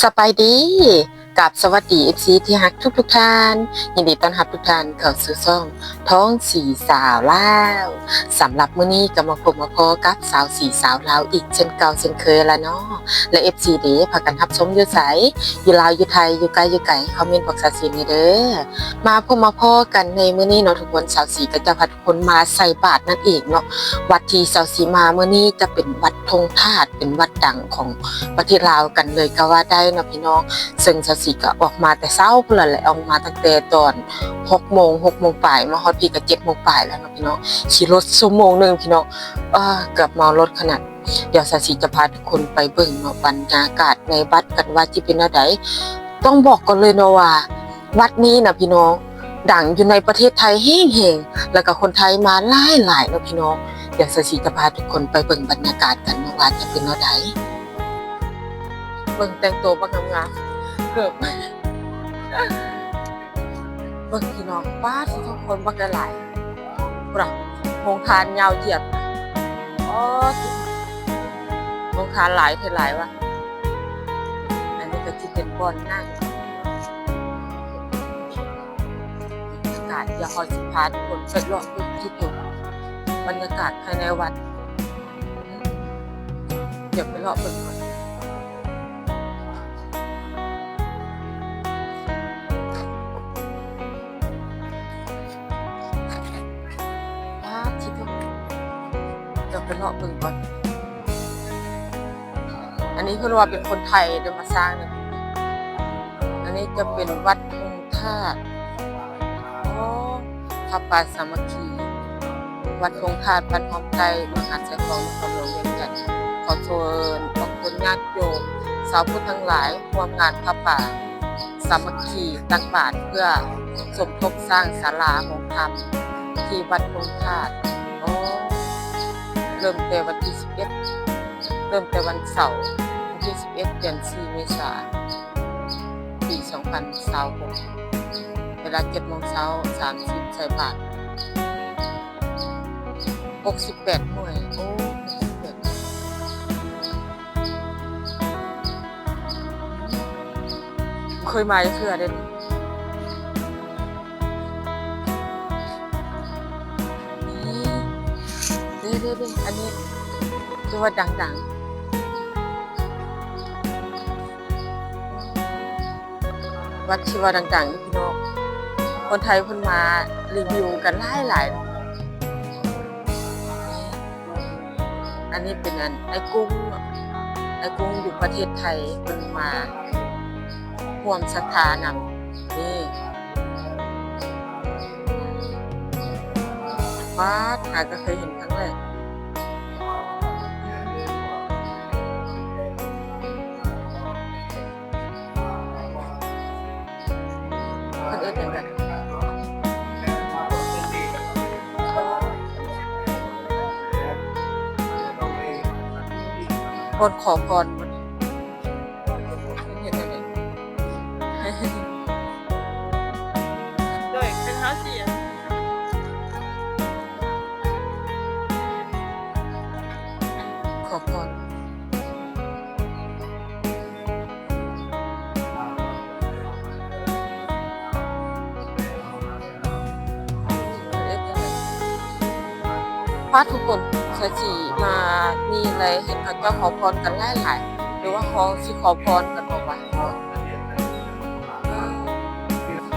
ສະບາຍດີ ກັບສະຫວັດດີ ເອັຟຊີ ທີ່ຮັກທຸກໆທ່ານ, ຍິນດີຕ້ອນຮັບທຸກທ່ານເຂົ້າສູ່ຊ່ອງ ທ້ອງສີສາວລາວ. ສຳລັບມື້ນີ້ກໍມາພົບມາພໍ້ກັບສາວສີສາວລາວອີກເຊັ່ນເກົ່າເຊັ່ນເຄີຍລະເນາະ ແລະ ເອັຟຊີເດ ພາກັນຮັບຊົມຢູ່ໃສ? ຢູ່ລາວ ຢູ່ໄທ ຢູ່ໃກ້ຢູ່ໄກ ຄອມເມັນບອກສາວສີແດ່ເດີ. ມາພົບມາພໍ້ກັນໃນມື້ນີ້ເນາະທຸກຄົນ, ສາວສີກໍຈະພາ ຄົນມາໃສ່ບາດນັ້ນເອງເນາະ. ວັດທີ່ສາວສີມາມື້ນີ້ຈະເປັນວັດທົ່ງທາດ ເປັນວັດດັງຂອງປະເທດລາວກັນເລີຍກໍວ່າໄດ້ເນາະພີ່ນ້ອງ. ເຊິ່ງສາວສີກໍອອກມາແຕ່ເຊົ້າພຸ້ນລະແຫຼະ, ອອກມາຕັ້ງແຕ່ຕອນຫົກໂມງ ຫົກໂມງປາຍ ມາຮອດພີ້ກໍເຈັດໂມງປາຍແລ້ວເນາະພີ່ນ້ອງ. ຂີ່ລົດຊົ່ວໂມງໜຶ່ງພີ່ນ້ອງ, ເອີ ເກືອບເມົາລົດຂະໜາດ. ດຽວສາວສີຈະພາທຸກຄົນໄປເບິ່ງເນາະ ບັນຍາກາດໃນວັດກັນວ່າຊິເປັນແນວໃດ. ຕ້ອງບອກກ່ອນເລີຍເນາະວ່າ ວັດນີ້ນະພີ່ນ້ອງ ດັງຢູ່ໃນປະເທດໄທແຮງໆ ແລ້ວກໍຄົນໄທມາຫຼາຍໆເນາະພີ່ນ້ອງ. ດຽວສາວສີຈະພາທຸກຄົນໄປເບິ່ງບັນຍາກາດກັນເນາະວ່າຈະເປັນແນວໃດ. ເບິ່ງແຕ່ງໂຕບັກງາມໆ ເກີບ ເບິ່ງພີ່ນ້ອງ ປາດ ຄົນບັກຫຼາຍໆ ພຸ້ນນະ ໂຮງທານຍາວຢຽດ. ອໍ ໂຮງທານຫຼາຍແທ້ຫຼາຍວ່າ. ອັນນີ້ກໍຊິເປັນບ່ອນນັ່ງ ບັນຍາກາດ. ດຽວເຮົາຊິພາທຸກຄົນໄປເລາະເບິ່ງທີ່ຕົວບັນຍາກາດພາຍໃນວັດ. ດຽວໄປເລາະເບິ່ງກ່ອນ. ປາດ ທີ່ຕົວ ດຽວໄປເລາະເບິ່ງກ່ອນ. ອັນນີ້ເພິ່ນວ່າເປັນຄົນໄທເດີມາສ້າງເນາະ. ອັນນີ້ຈະເປັນວັດທົ່ງທາດ ອໍ ຜ້າປ່າສາມັກຄີ ວັດທົ່ງທາດ ບ້ານຫ້ອມໃຕ້ ເມືອງຫາດຊາຍຟອງ ນະຄອນຫຼວງວຽງຈັນ. ຂໍເຊີນອອກຕົນຍາດໂຍມ ຊາວພຸດທັງຫຼາຍ ຮ່ວມງານຜ້າປ່າສາມັກຄີ ຕັກບາດເພື່ອສົມທົບສ້າງສາລາໂຮງທຳທີ່ວັດທົ່ງທາດ. ອໍ ເລີ່ມແຕ່ວັນທີສິບເອັດ ເລີ່ມແຕ່ວັນເສົາ ວັນທີສິບເອັດ ເດືອນສີ່ ເມສາ ປີສອງພັນຊາວຫົກ ເວລາເຈັດໂມງເຊົ້າ ສາມສິບ ໃສ່ບາດ ຫົກສິບແປດໜ່ວຍ. ໂອ້ ຫົກສິບແປດ ບໍ່ເຄີຍມາຈັກເທື່ອເດ້. ນີ້ ເດ້ໆໆ ອັນນີ້ຖືວ່າດັງໆ ວັດທີ່ວ່າດັງໆ ຢູ່ພີ່ນ້ອງ, ຄົນໄທເພິ່ນມາຣີວິວກັນຫຼາຍໆ. ອັນນີ້ເປັນອັນອ້າຍກຸ້ງເນາະ, ອ້າຍກຸ້ງຢູ່ປະເທດໄທ ເພິ່ນມາຮ່ວມສັດທານຳ. ນີ້ ປາດ ຫາກໍເຄີຍເຫັນຄັ້ງແລກ. ເພິ່ນເອີ້ນຫຍັງກັນ? ບ່ອນຂໍພອນບໍ່? ເຮັດຈັ່ງໃດ? ໂດຍ ເປັນເຮົາຊິ ຂໍພອນ. ພາທຸກຄົນ ສາວສີມານີ້ແລ້ວ ເຫັນເຂົາເຈົ້າຂໍພອນກັນຫຼາຍໆ ຫຼືວ່າເຮົາຊິຂໍພອນກັນບໍ່ວະ?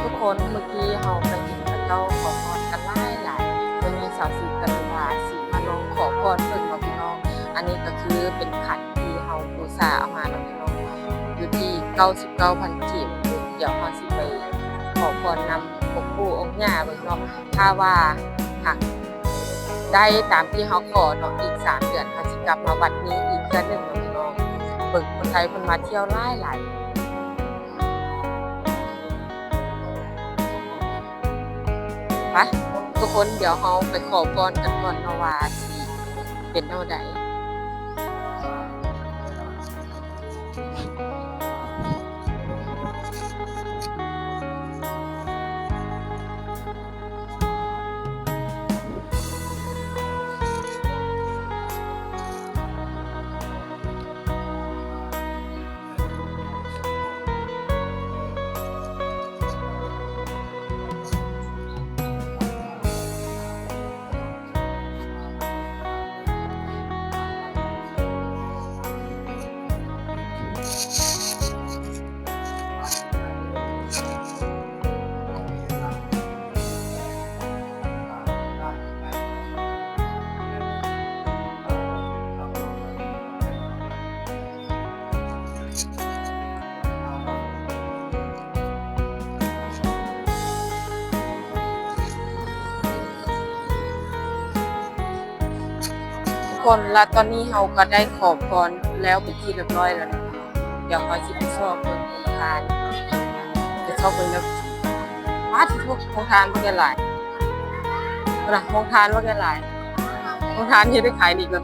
ທຸກຄົນ ເມື່ອກີ້ເຮົາໄປເຫັນເຂົາເຈົ້າຂໍພອນກັນຫຼາຍໆ ມື້ນີ້ສາວສີກໍເລີຍວ່າຊິມາລອງຂໍພອນເບິ່ງເນາະພີ່ນ້ອງ. ອັນນີ້ກໍຄືເປັນຂັນທີ່ເຮົາບູຊາເອົາມາເນາະພີ່ນ້ອງ ຢູ່ທີ່ເກົ້າສິບເກົ້າພັນກີບ. ດຽວເຮົາຊິໄປຂໍພອນນຳອົງປູ່ອົງຍ່າເບິ່ງເນາະ. ຖ້າວ່າຫາກໄດ້ຕາມທີ່ເຮົາຂໍເນາະ ອີກສາມເດືອນເຮົາຊິກັບມາວັດນີ້ອີກເທື່ອໜຶ່ງເນາະພີ່ນ້ອງ. ເບິ່ງຄົນໄທເພິ່ນມາທ່ຽວຫຼາຍໆ. ໄປ ທຸກຄົນ ດຽວເຮົາໄປຂໍພອນກັນກ່ອນເນາະວ່າຊິເປັນແນວໃດ. ເ ຄົນລະ ຕອນນີ້ເຮົາກໍໄດ້ຂໍພອນແລ້ວເປັນທີ່ຮຽບຮ້ອຍແລ້ວນະ. ດຽວເຮົາຊິໄປຊອກເບິ່ງໂຮງທານ ໄປຊອກເບິ່ງແລ້ວ ປາດໂທ້ ໂຮງທານບັກຫຼາຍໆ ພຸ້ນນະ ໂຮງທານບັກຫຼາຍໆ ໂຮງທານເຮັດໄດ້ຂາຍດີກວ່າ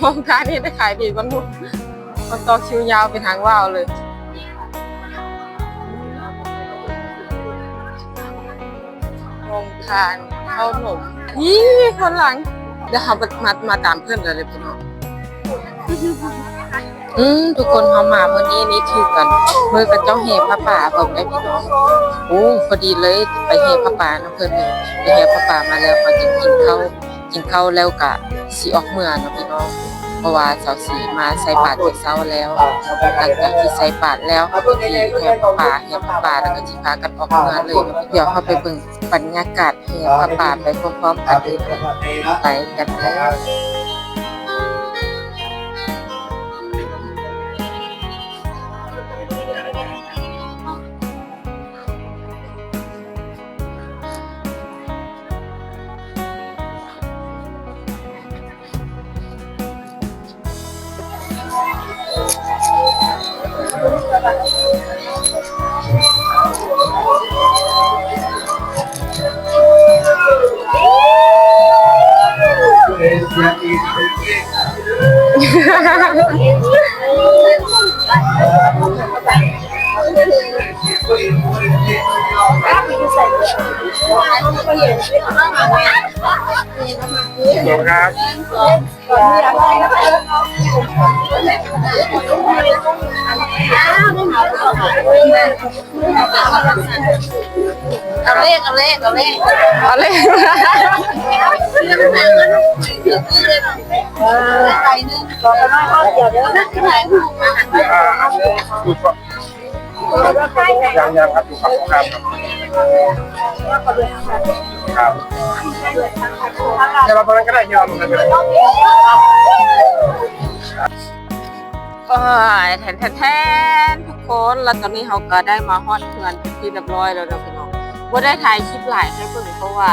ໂຮງທານເຮັດໄດ້ຂາຍດີກວ່າໝູ່ ຄົນຕໍ່ຄິວຍາວເປັນຫາງວ່າວເລີຍ. ໂຮງທານເຂົ້າໜົມ ນີ້ຄົນຫຼັງ ດຽວເຮົາມາ ມາຕາມເພິ່ນເລີຍພີ່ນ້ອງ. ອືມ ທຸກຄົນ ເຮົາມາມື້ນີ້ນີ້ຖືກກັນ ມື້ເຂົາເຈົ້າແຫ່ຜ້າປ່າເບິ່ງໄດ້ພີ່ນ້ອງ. ໂອ້ ພໍດີເລີຍ ໄປແຫ່ຜ້າປ່ານຳເພິ່ນເລີຍ ໄປແຫ່ຜ້າປ່າມາແລ້ວ ເຮົາຈຶ່ງກິນເຂົ້າ ກິນເຂົ້າແລ້ວກະຊິອອກເມືອເນາະພີ່ນ້ອງ ເພາະວ່າສາວສີມາໃສ່ບາດແຕ່ເຊົ້າແລ້ວ. ຫຼັງຈາກທີ່ໃສ່ບາດແລ້ວ ເຮົາກໍຊິແຫ່ຜ້າປ່າ ແຫ່ຜ້າປ່າແລ້ວກໍຊິພາກັນອອກເມືອເລີຍ. ດຽວເຮົາໄປເບິ່ງບັນຍາກາດແຫ່ຜ້າປ່າໄປພ້ອມໆກັນເລີຍ ໄປກັນເລີຍ. ເອົາເລກ ເອົາເລກ ເອົາເລກ ເອົາເລກ ເອີ ໄປໜຶ່ງ ຂໍກັນໜ້ອຍ ຂໍດຽວເດີ. ຍັງ ຍັງ ຄັບ ຢູ່ ຄັບ ຄັບ ຄັບ ແຕ່ວ່າບໍ່ນັ້ນກໍໄດ້ ຍ້ອນມັນກໍໄດ້. ໂອ້ຍ ແທນໆໆ ທຸກຄົນ ແລ້ວຕອນນີ້ເຮົາກໍໄດ້ມາຮອດເຮືອນເປັນທີ່ຮຽບຮ້ອຍແລ້ວເນາະພີ່ນ້ອງ. ບໍ່ໄດ້ຖ່າຍຄລິບຫຼາຍໃຫ້ເບິ່ງ ເພາະວ່າ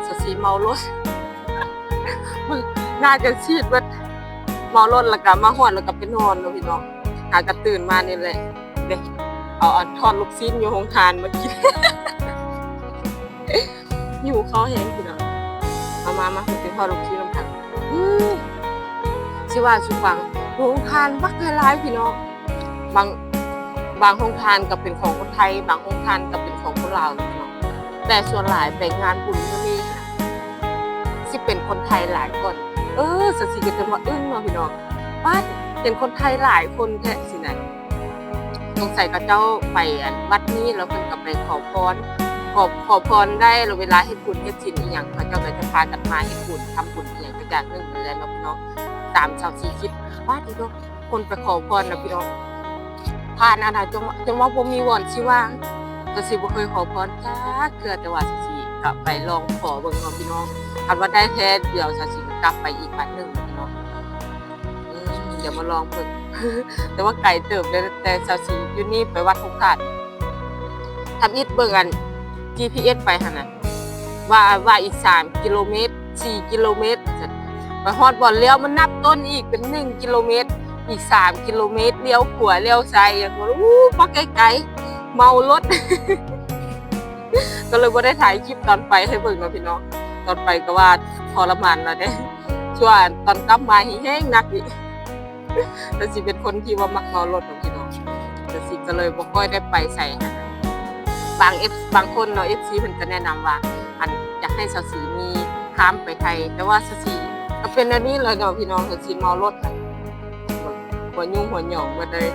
ສາວສີເມົາລົດ ໜ້າຈະຊີດເບິດ ເມົາລົດ ແລ້ວກໍມາຮອດ ແລ້ວກໍໄປນອນເນາະພີ່ນ້ອງ. ຫາກໍຕື່ນມານີ້ແຫຼະ ເດ້ ເອົາ ເອົາທອດລູກຊີ້ນຢູ່ໂຮງທານມາກິນ. ຫິວເຂົ້າແຮງພີ່ນ້ອງ. ມາ ມາ ມາ ໄປກິນທອດລູກຊີ້ນນຳກັນ. ອື ຊິວ່າສູ່ຟັງ ໂຮງທານບັກຫຼາຍໆ ພີ່ນ້ອງ. ບາງ ບາງໂຮງທານກໍເປັນຂອງຄົນໄທ ບາງໂຮງທານກໍເປັນຂອງຄົນລາວພີ່ນ້ອງ. ແຕ່ສ່ວນຫຼາຍໄປງານບຸນມື້ນີ້ຊິເປັນຄົນໄທຫຼາຍກ່ອນ. ເອີ ສາວສີກໍຈົນວ່າອຶ້ງເນາະພີ່ນ້ອງ. ປາດ ເຫັນຄົນໄທຫຼາຍຄົນແທ້ຊີ້ນະ. ສົງໄສເຂົາເຈົ້າໄປ ອັນ ວັດນີ້ ແລ້ວເພິ່ນກໍໄປຂໍພອນ ຂໍ ຂໍພອນໄດ້ ແລ້ວເວລາເຮັດບຸນເຮັດສິນອີ່ຫຍັງ ເຂົາເຈົ້າກໍຈະພາກັນມາເຮັດບຸນ ທຳບຸນອີ່ຫຍັງສັກຢ່າງໜຶ່ງນີ້ແຫຼະເນາະພີ່ນ້ອງ. ຕາມສາວສີຄິດ ປາດໂທ້ ຄົນໄປຂໍພອນນະພີ່ນ້ອງ ຜ່ານອັນນະ ຈົນ ຈົນວ່າບໍ່ມີບ່ອນຊິວ່າງ. ສາວສີບໍ່ເຄີຍຂໍພອນຈັກເທື່ອ ແຕ່ວ່າສາວສີກໍໄປລອງຂໍເບິ່ງເນາະພີ່ນ້ອງ. ຄັນວ່າໄດ້ແທ້ ດຽວສາວສີກໍກັບໄປອີກວັດໜຶ່ງພີ່ນ້ອງ. ອືມ ດຽວມາລອງເບິ່ງ ແຕ່ວ່າໄກເຕີບເລີຍ ແຕ່ສາວສີຢູ່ນີ້ໄປວັດໂຮງທານ. ທຳອິດເບິ່ງອັນ ຈີພີເອສ ໄປຫັ້ນນະ ວ່າ ວ່າອີກສາມກິໂລເມດ ສີ່ກິໂລເມດ ວ່າຊັ້ນ. ໄປຮອດບ່ອນລ້ຽວ ມັນນັບຕົ້ນອີກເປັນໜຶ່ງກິໂລເມດ ອີກສາມກິໂລເມດ ລ້ຽວຂວາ ລ້ຽວຊ້າຍ ຫຍັງ ໂອ້ ມາໄກໆ ເມົາລົດ. ກໍເລີຍບໍ່ໄດ້ຖ່າຍຄລິບຕອນໄປໃຫ້ເບິ່ງເນາະພີ່ນ້ອງ. ຕອນໄປກໍວ່າທໍລະມານແລ້ວເດ້ ສ່ວນຕອນກັບມາແຮງໜັກອີກ. ແຕ່ຊິເປັນຄົນທີ່ວ່າມັກເມົາລົດເນາະພີ່ນ້ອງ ແຕ່ຊິກໍເລີຍບໍ່ຄ່ອຍໄດ້ໄປໃສຫັ້ນ. ບາງເອັຟ ບາງຄົນເນາະ ເອັຟຊີ ເພິ່ນກໍແນະນຳວ່າ ອັນ ຢາກໃຫ້ສາວສີມີຄາມໄປໄທ ແຕ່ວ່າສາວສີກໍເປັນແນວນີ້ແຫຼະເນາະພີ່ນ້ອງ ສາວສີເມົາລົດ ຫົວຫຍຸ້ງຫົວຫຍອງໝົດເລີຍ.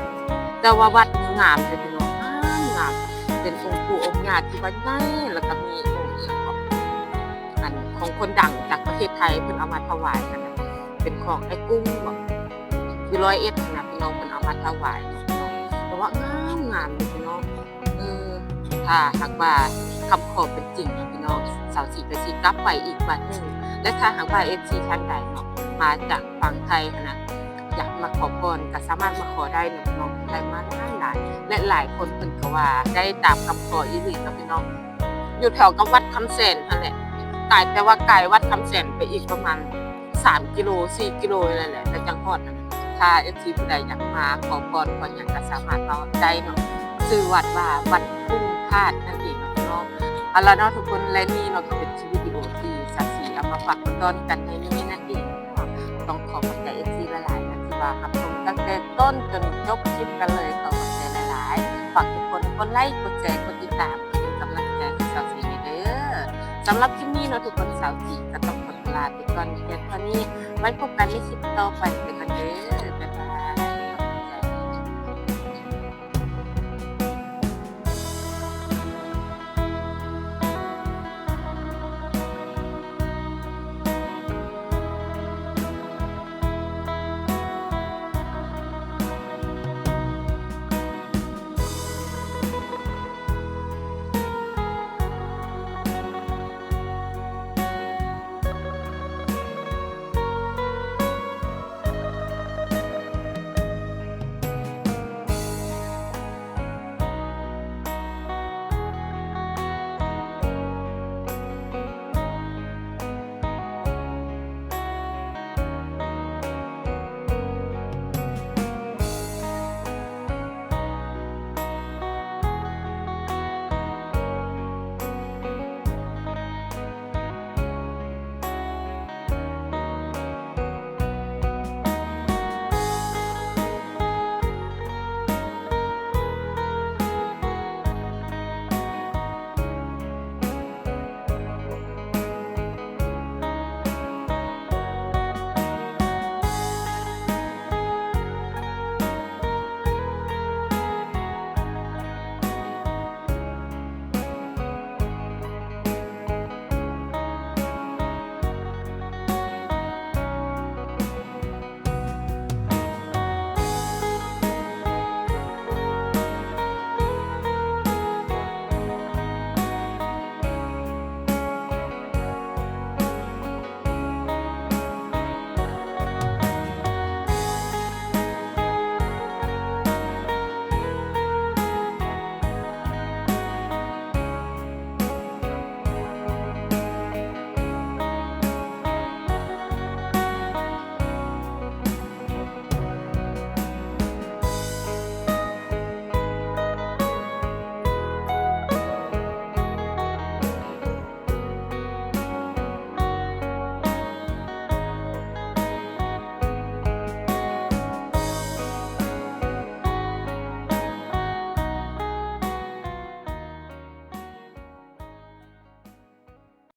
ແຕ່ວ່າວັດນີ້ງາມເດ້ພີ່ນ້ອງ ງາມ ງາມ ເປັນອົງປູ່ອົງຍ່າທີ່ວ່າໃຫຍ່ ແລ້ວກໍມີອົງອີ່ຫຍັງເກາະ ອັນ ພ ຂອງຄົນດັງຈາກປະເທດໄທ ເພິ່ນເອົາມາຖວາຍຫັ້ນນະ ເປັນຂອງອ້າຍກຸ້ງບໍ ຢູ່ຮ້ອຍເອັດຫັ້ນນະ ພີ່ນ້ອງ ເພິ່ນເອົາມາຖວາຍເນາະ ແຕ່ວ່າງາມໆເດ້ພີ່ນ້ອງ. ເອີ ຖ້າຫາກວ່າຄຳຂໍເປັນຈິງເນາະພີ່ນ້ອງ ສາວສີກໍຊິກັບໄປອີກວັດໜຶ່ງ ແລະ ຖ້າຫາກວ່າເອັຟຊີທ່ານໃດເນາະ ມາຈາກຝັ່ງໄທຫັ້ນນະ ຢາກມາຂໍພອນກໍສາມາດມາຂໍໄດ້ເນາະພີ່ນ້ອງ ໄດ້ມາຫຼາຍໆ ແລະ ຫຼາຍຄົນເພິ່ນກໍວ່າໄດ້ຕາມຄຳຂໍອີ່ຫຼີເນາະພີ່ນ້ອງ. ຢູ່ແຖວກັບວັດຄຳແສນຫັ້ນແຫຼະ ຕາຍແຕ່ວ່າໄກວັດຄຳແສນໄປອີກປະມານສາມກິໂລ ສີ່ກິໂລນີ້ແຫຼະ ແລ້ວຈັ່ງຮອດຫັ້ນນະ. ຖ້າເອັຟຊີຜູ້ໃດຢາກມາຂໍພອນ ຂໍຫຍັງກໍສາມາດມາໄດ້ເນາະ. ຊື່ວັດວ່າວັດກຸ້ງທາດນັ້ນເອງເນາະພີ່ນ້ອງ. ເອົາລະເນາະທຸກຄົນ ແລະ ນີ້ເນາະກໍເປັນຄລິບວິດີໂອທີ່ສາວສີເອົາມາຝາກມາຕ້ອນກັນໃນມື້ນີ້ນັ້ນເອງເນາະ. ຕ້ອງຂໍຂອບໃຈເອັຟຊີຫຼາຍໆນະ ທີ່ວ່າຮັບຊົມຕັ້ງແຕ່ຕົ້ນຈົນຈົບຄລິບກັນເລີຍ ຂໍຂອບໃຈຫຼາຍໆ. ຝາກທຸກຄົນກົດໄລ ກົດແຊ ກົດຕິດຕາມ ເປັນກຳລັງໃຈໃຫ້ສາວສີແດ່ເດີ. ສຳລັບຄລິບນີ້ເນາະທຸກຄົນ ສາວສີກໍຕ້ອງຂໍຕົວລາໄປກ່ອນພຽງເທົ່ານີ້. ໄວ້ພົບກັນໃນຄລິບຕໍ່ໄປ ໄປກ່ອນເດີ ບາຍບາຍ.